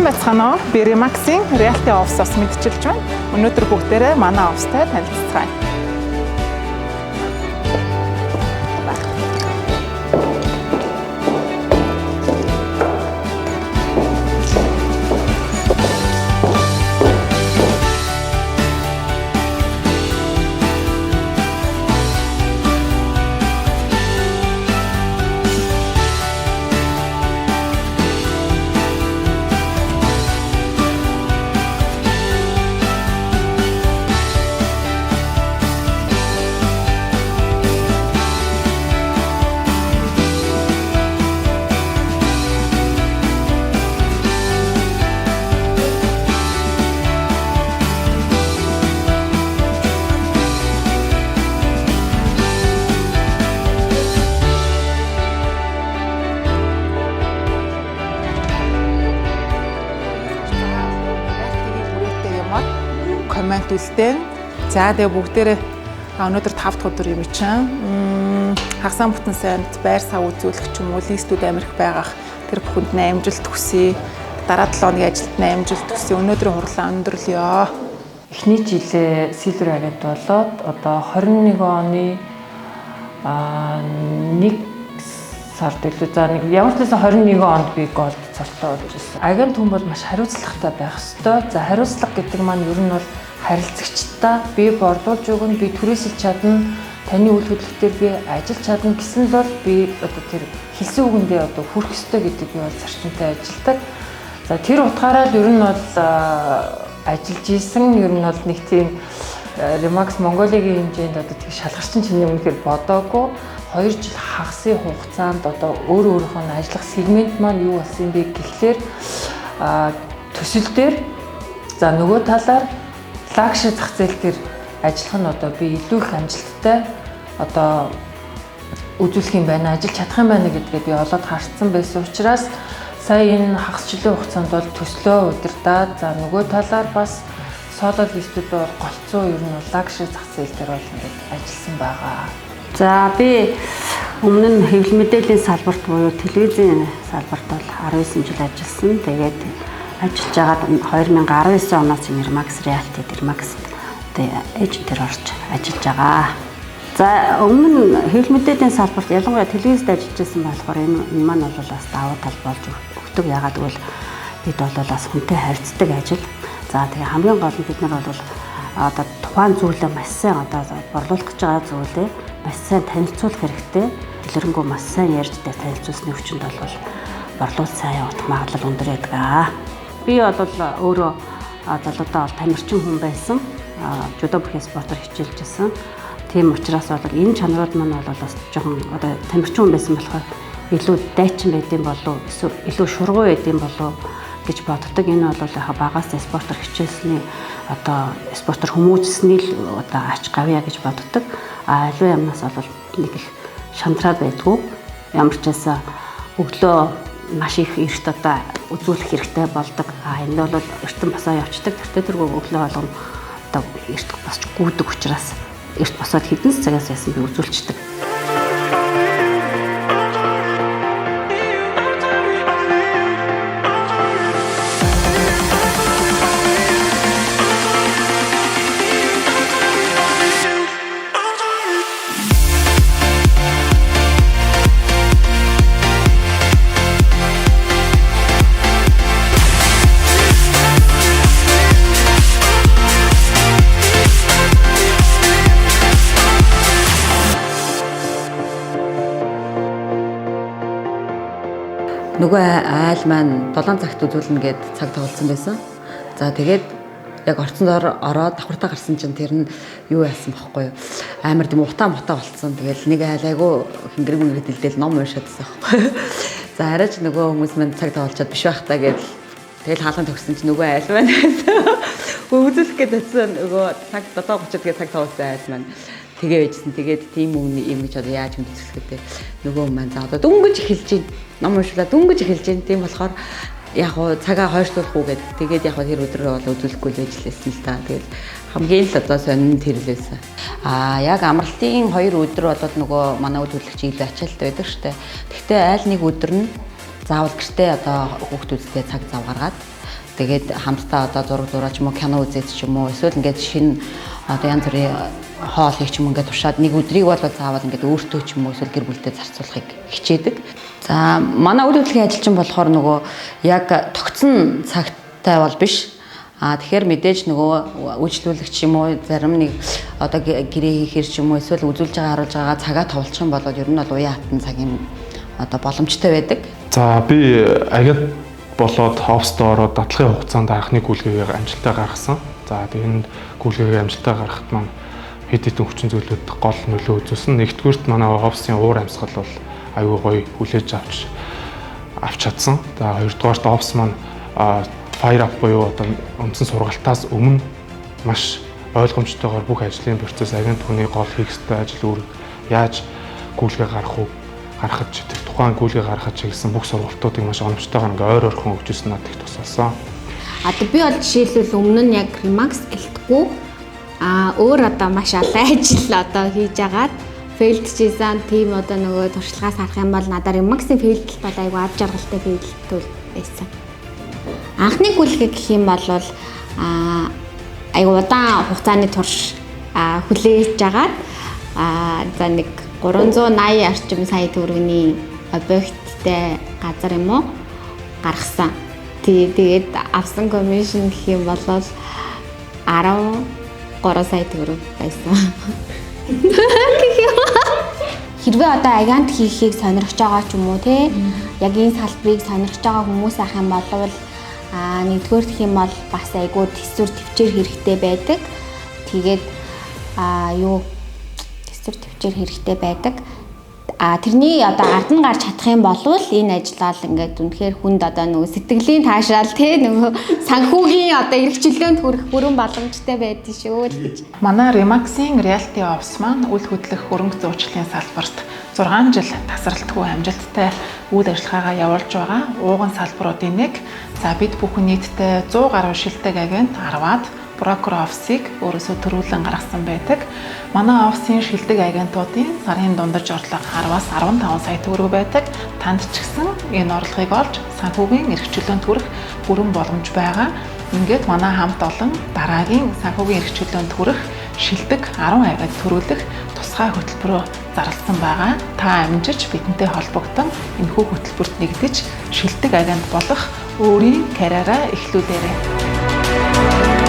Сайн байцгаана уу? Би Remax-ийн Realty Office-оос мэдчилж байна. Өнөөдөр бүгдээрээ манай офистай танилцацгаая. Realty-гийн бүрээтэй юмар коммент үлдээн. За тэгээ бүгдээрээ өнөөдөр 5 дахь өдөр юм чинь. Хагасаа бүтэн сайнд байр сав үзүүлэх ч юм уу листүүд амирх байгаах тэр бүхэнд нь амжилт хүсье. Дараа 7 хоногийн ажилд нь амжилт хүсье. Өнөөдрийн хурлаа өндөрлөё. Эхний жилээ Silver Agent болоод одоо 21 оны 1 сард илүү за нэг ямар ч байсан 21 онд би Gold цолтой болж ирсэн. Агент хүн бол маш хариуцлагатай байх ёстой. За хариуцлага гэдэг маань ер нь бол харилцагчдаа би борлуулж өгнө, би түрээсэлж чадна, таны үйл хөдлөлтөөр би ажиллаж чадна гэсэн л бол би одоо тэр хэлсэн үгэндээ одоо хүрэх ёстой гэдэг би бол зарчимтай ажилладаг. За тэр утгаараа л ер нь бол ажиллаж исэн. Ер нь бол нэг тийм Remax Mongolia-гийн хэмжээнд одоо тэг шалгарчин чиний үнэхээр бодоогүй. 2 жил хагасын хугацаанд одоо өөр өөрийнхөө нь ажиллах сегмент маань юу болсон юм бэ гэхлээр төсөл дээр за нөгөө талаар luxury зах зээл дээр ажиллах нь одоо би илүү их амжилттай одоо үзүүлэх юм байна, ажиллаж чадах юм байна гэдгээ би олоод харцсан байсан учраас сая энэ хагас жилийн хугацаанд бол төслөө удирдаад за нөгөө талаар бас соло листүүд бол голцоо ер нь luxury зах зээл дээр бол ингээд ажилласан байгаа. За би өмнө нь хэвлэл мэдээллийн салбарт буюу телевизийн салбарт бол 19 жил ажилласан. Тэгээд ажиллаж байгаад 2019 оноос Remax Realty Remax одоо эйжентээр орж ажиллаж байгаа. За өмнө нь хэвлэл мэдээллийн салбарт ялангуяа телевизд ажиллаж байсан болохоор энэ маань бол бас давуу тал болж өгдөг. Яагаад гэвэл бид бол бас хүнтэй харьцдаг ажил. За тэгээ хамгийн гол нь бид нар бол одоо тухайн зүйлээ маш сайн одоо борлуулах гэж байгаа зүйлээ маш сайн танилцуулах хэрэгтэй. Дэлгэрэнгүй маш сайн ярьж танилцуулсны хүчинд бол борлуулалт сайн явагдах магадлал өндөр байдаг. Би бол өөрөө залуудаа бол тамирчин хүн байсан. Жүдо бүхий спортоор хичээлж байсан. Тийм учраас бол энэ чанарууд маань бол бас жоохон одоо тамирчин хүн байсан болохоор илүү дайчин байдсан болов эсвэл илүү шургуу байдсан болов гэж боддог. Энэ бол яг багаас спортоор хичээлсний одоо спортоор хүмүүжсэний л одоо ач гавьяа гэж боддог. А аливаа юмнаас бол нэг их шантраад байдгүй. Ямар ч байсан өглөө маш их эрт одоо үзүүлэх хэрэгтэй болдог. А энэ бол эртэн босоо явцдаг. Тэртээ тэргүй өглөө болгоно одоо эрт босч гүйдэг учраас эрт босоод хэдэн цагаас байсан би үзүүлчихдэг. Нөгөө айл маань 7 цагт үзүүлнэ гэд цаг тоглолцсон байсан. За тэгээд яг орцонд ороод давхартаа гарсан чинь тэр нь юу яасан бохгүй юу? Амар тийм утаа мутаа болцсон. Тэгэл нэг айл айгу хингэрэг мөнгө дэлдэл ном уншаадсан байхгүй. За арайч нөгөө хүмүүс маань цаг тоглолцоод биш байх та гэдэл тэгэл хаалган төгссөн чинь нөгөө айл маань үзүүлэх гээд очсон нөгөө цаг 7:30 гээд цаг тоглолцсон айл маань тэгээ байжсэн. Тэгээд тийм өмнө юм гэж одоо яаж хүндэтгэх вэ? Нөгөө маань за одоо дөнгөж эхэлж байна. Ном уншлаа дөнгөж эхэлж байна. Тийм болохоор яг уу цагаа хойшлуулах уу гэдэг. Тэгээд яг тэр өдрөө бол үзүүлэхгүй л байж лээсэн л та. Тэгээд хамгийн л одоо сонин тэр л байсан. Аа яг амралтын 2 өдөр болоод нөгөө манай үзүүлэгч илүү ачаалттай байдаг штэ. Гэхдээ айл нэг өдөр нь заавал гэртээ одоо хүүхдүүдтэй цаг зав гаргаад Тэгээд хамтдаа одоо зураг зураа ч юм уу, кино үзээд ч юм уу, эсвэл ингээд шинэ одоо янз бүрийн хоол хийх ч юм ингээд туршаад нэг өдрийг бол заавал ингээд өөртөө ч юм уу эсвэл гэр бүлдээ зарцуулахыг хичээдэг. За манай үйл хөдлөлийн ажилчин болохоор нөгөө яг тогтсон цагтай бол биш. А тэгэхээр мэдээж нөгөө үйлчлүүлэгч юм уу зарим нэг одоо гэрээ хийхээр ч юм уу эсвэл үзүүлж байгаа харуулж байгаа цагаа товлчих юм бол ер нь бол уян хатан цагийн одоо боломжтой байдаг. За би агент болоод оффист ороод дадлагын хугацаанд анхны гүйлгээгээ амжилттай гаргасан. За тэгээд гүйлгээгээ амжилттай гаргахад маань хэд хэдэн хүчин зүйлүүд гол нөлөө үзүүлсэн. Нэгдүгээрт манай офисын уур амьсгал бол аюу гоё хүлээж авч чадсан. За хоёрдугаарт офис маань fire up буюу одоо үндсэн сургалтаас өмнө маш ойлгомжтойгоор бүх ажлын процесс, агент хүний гол хийх ёстой ажил үүрэг, яаж гүйлгээ гаргах уу, гаргахад тэр тухайн гүйлгээ гаргахад чиглэсэн бүх сургалтуудыг маш оновчтойгоор ингээ ойр ойрхон өгч ирсэн надад их тус болсон. Одоо би бол жишээлбэл өмнө нь яг Remax гэлтгүй өөр одоо маш олон ажил одоо хийж агаад fail дчихсэн. Тийм одоо нөгөө туршлагаас харах юм бол надад Remax-ийн fail дэлт бол айгүй ад жаргалтай fail дэлт байсан. Анхны гүйлгээ гэх юм бол айгүй удаан хугацааны турш хүлээж агаад за нэг 380 орчим сая төгрөгийн объекттэй газар юм уу гаргасан. Тэгээд авсан commission гэх юм бол 13 сая төгрөг байсан. Хэрвээ одоо агент хийхийг сонирхож байгаа ч юм уу те яг энэ салбарыг сонирхож байгаа хүмүүс ах юм бол нэгдүгээр гэх юм бол бас айгүй төсвөр төвчээр хэрэгтэй байдаг. Тэгээд юу төсвөр төвчээр хэрэгтэй байдаг. Тэрний одоо ард нь гарч чадах юм бол энэ ажиллаал ингээд үнэхээр хүнд одоо нөгөө сэтгэлийн таашаал те нөгөө санхүүгийн одоо эрх чөлөөнд хүрэх бүрэн боломжтой байдаг шүү л гэж. Манай Remax-ийн Realty Office маань үл хөдлөх хөрөнгө зуучлалын салбарт 6 жил тасралтгүй амжилттай үйл ажиллагаагаа явуулж байгаа ууган салбаруудын нэг. За бид бүхэн нийтдээ 100 гаруй шилдэг агент 10-аад брокер офисыг өөрөөсөө төрүүлэн гаргасан байдаг. Манай офисын шилдэг агентуудын сарын дундаж орлого 10-аас 15 сая төгрөг байдаг. Танд ч гэсэн энэ орлогыг олж санхүүгийн эрх чөлөөнд хүрэх бүрэн боломж байгаа. Ингээд манай хамт олон дараагийн санхүүгийн эрх чөлөөнд хүрэх шилдэг 10 агент төрүүлэх тусгай хөтөлбөрөөр зарласан байгаа. Та амжиж бидэнтэй холбогдсон энэхүү хөтөлбөрт нэгдэж шилдэг агент болох өөрийн карьераа эхлүүлээрэй.